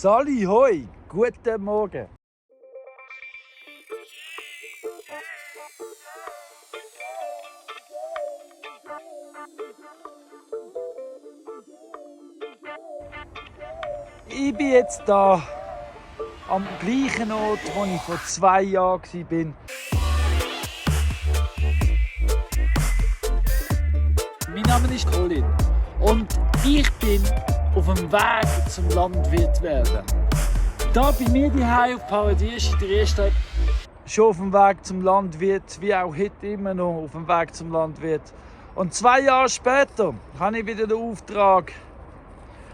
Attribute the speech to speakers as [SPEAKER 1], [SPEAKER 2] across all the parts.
[SPEAKER 1] Sali, hoi, guten Morgen. Ich bin jetzt hier am gleichen Ort, wo ich vor 2 Jahren war. Mein Name ist Colin und ich bin auf dem Weg zum Landwirt werden. Da bei mir daheim auf Paradies in der Rheinstadt. Schon auf dem Weg zum Landwirt, wie auch heute immer noch auf dem Weg zum Landwirt. Und 2 Jahre später habe ich wieder den Auftrag,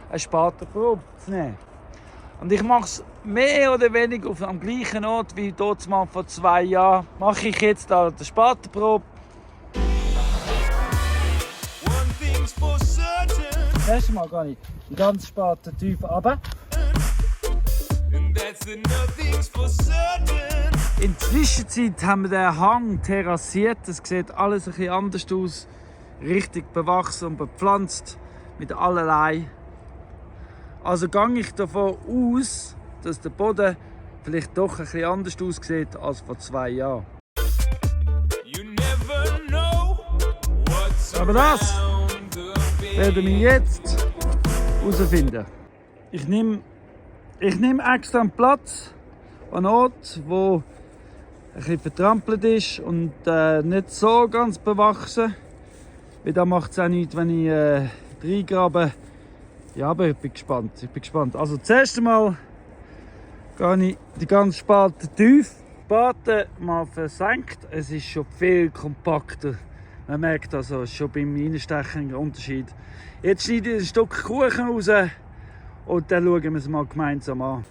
[SPEAKER 1] eine Spatenprobe zu nehmen. Und ich mache es mehr oder weniger am gleichen Ort wie dort mal vor 2 Jahren. Mache ich jetzt da die Spatenprobe. Das erste Mal gehe ich die ganze Spaten tief runter. In der Zwischenzeit haben wir den Hang terrassiert. Das sieht alles ein bisschen anders aus. Richtig bewachsen und bepflanzt mit allerlei. Also gehe ich davon aus, dass der Boden vielleicht doch ein bisschen anders aussieht als vor 2 Jahren. Aber das werden wir jetzt herausfinden. Ich nehme extra einen Platz, einen Ort, der ein bisschen vertrampelt ist und nicht so ganz bewachsen. Weil da macht es auch nichts, wenn ich reingrabe. Ja, aber ich bin gespannt. Also zuerst einmal gehe ich die ganze Spalte tief. Die Spalte mal versenkt. Es ist schon viel kompakter. Man merkt also schon beim Reinstechen einen Unterschied. Jetzt schneide ich ein Stück Kuchen raus und dann schauen wir es mal gemeinsam an.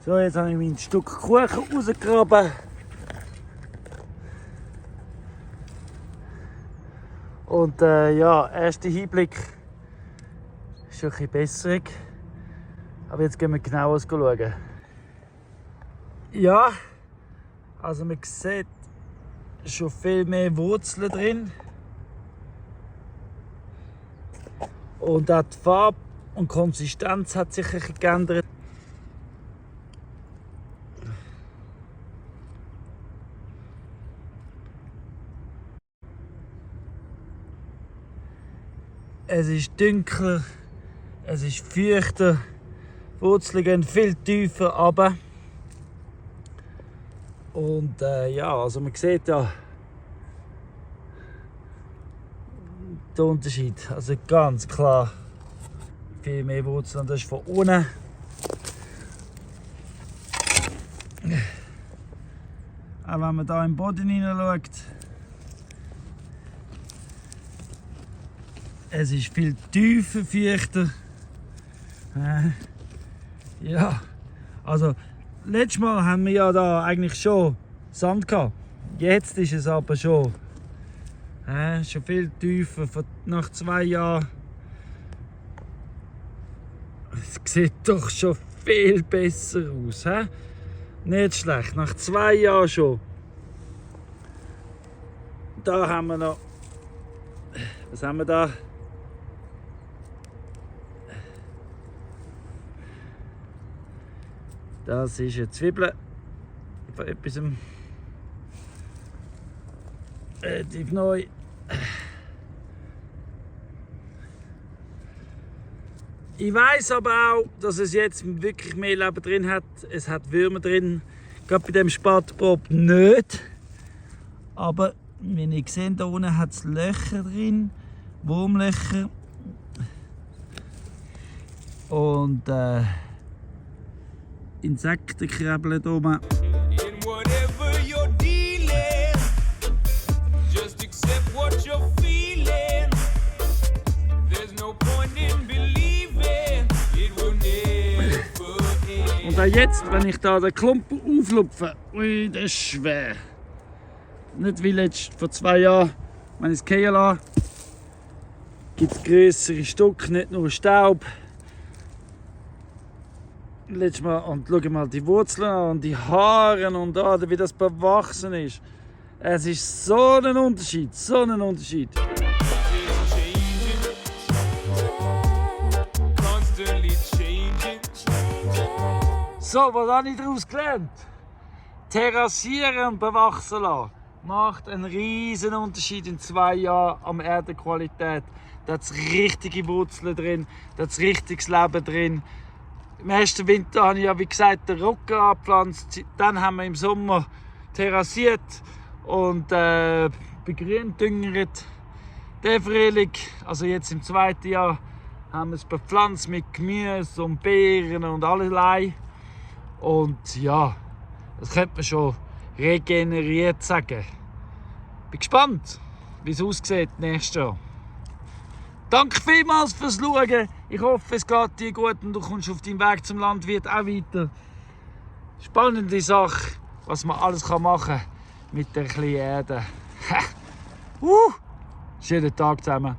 [SPEAKER 1] So, jetzt habe ich mein Stück Kuchen rausgegraben. Und ja, erster Hinblick ist schon ein bisschen besser. Aber jetzt gehen wir genauer schauen. Ja, also man sieht schon viel mehr Wurzeln drin. Und auch die Farbe und Konsistenz hat sich ein bisschen geändert. Es ist dunkler, es ist feuchter, die Wurzeln gehen viel tiefer runter. Und ja, also man sieht ja den Unterschied. Also ganz klar viel mehr Wurzeln. Das ist von unten. Auch wenn man da im Boden hineinschaut, es ist viel tiefer, feuchter. Ja, also letztes Mal haben wir ja da eigentlich schon Sand gehabt. Jetzt ist es aber schon viel tiefer. Nach 2 Jahren. Es sieht doch schon viel besser aus. Nicht schlecht. Nach 2 Jahren schon. Da haben wir noch. Was haben wir da? Das ist eine Zwiebel von etwas relativ neu. Ich weiss aber auch, dass es jetzt wirklich mehr Leben drin hat. Es hat Würmer drin. Gerade bei dem Spatenprobe nicht. Aber wie ihr seht, da unten hat es Löcher drin. Wurmlöcher. Und Insekten krabbeln da oben. Und auch jetzt, wenn ich da den Klumpen auflupfe, ui, das ist schwer. Nicht wie vor 2 Jahren, wenn ich es fallen lasse, gibt es grössere Stücke, nicht nur Staub. Letztes Mal, und schau mal die Wurzeln an und die Haare und wie das bewachsen ist. Es ist so ein Unterschied, so ein Unterschied. So, was habe ich daraus gelernt? Terrassieren und bewachsen lassen macht einen riesen Unterschied in 2 Jahren an der Erdenqualität. Da hat es richtige Wurzeln drin, da hat es richtiges Leben drin. Im ersten Winter habe ich ja, wie gesagt, den Roggen angepflanzt. Dann haben wir im Sommer terrassiert und begründüngert. Der Frühling, also jetzt im 2. Jahr, haben wir es bepflanzt mit Gemüse und Beeren und allerlei. Und ja, das könnte man schon regeneriert sagen. Bin gespannt, wie es aussieht nächstes Jahr. Danke vielmals fürs Schauen. Ich hoffe, es geht dir gut und du kommst auf deinem Weg zum Landwirt auch weiter. Spannende Sache, was man alles machen kann mit der kleinen Erde. Schönen Tag zusammen.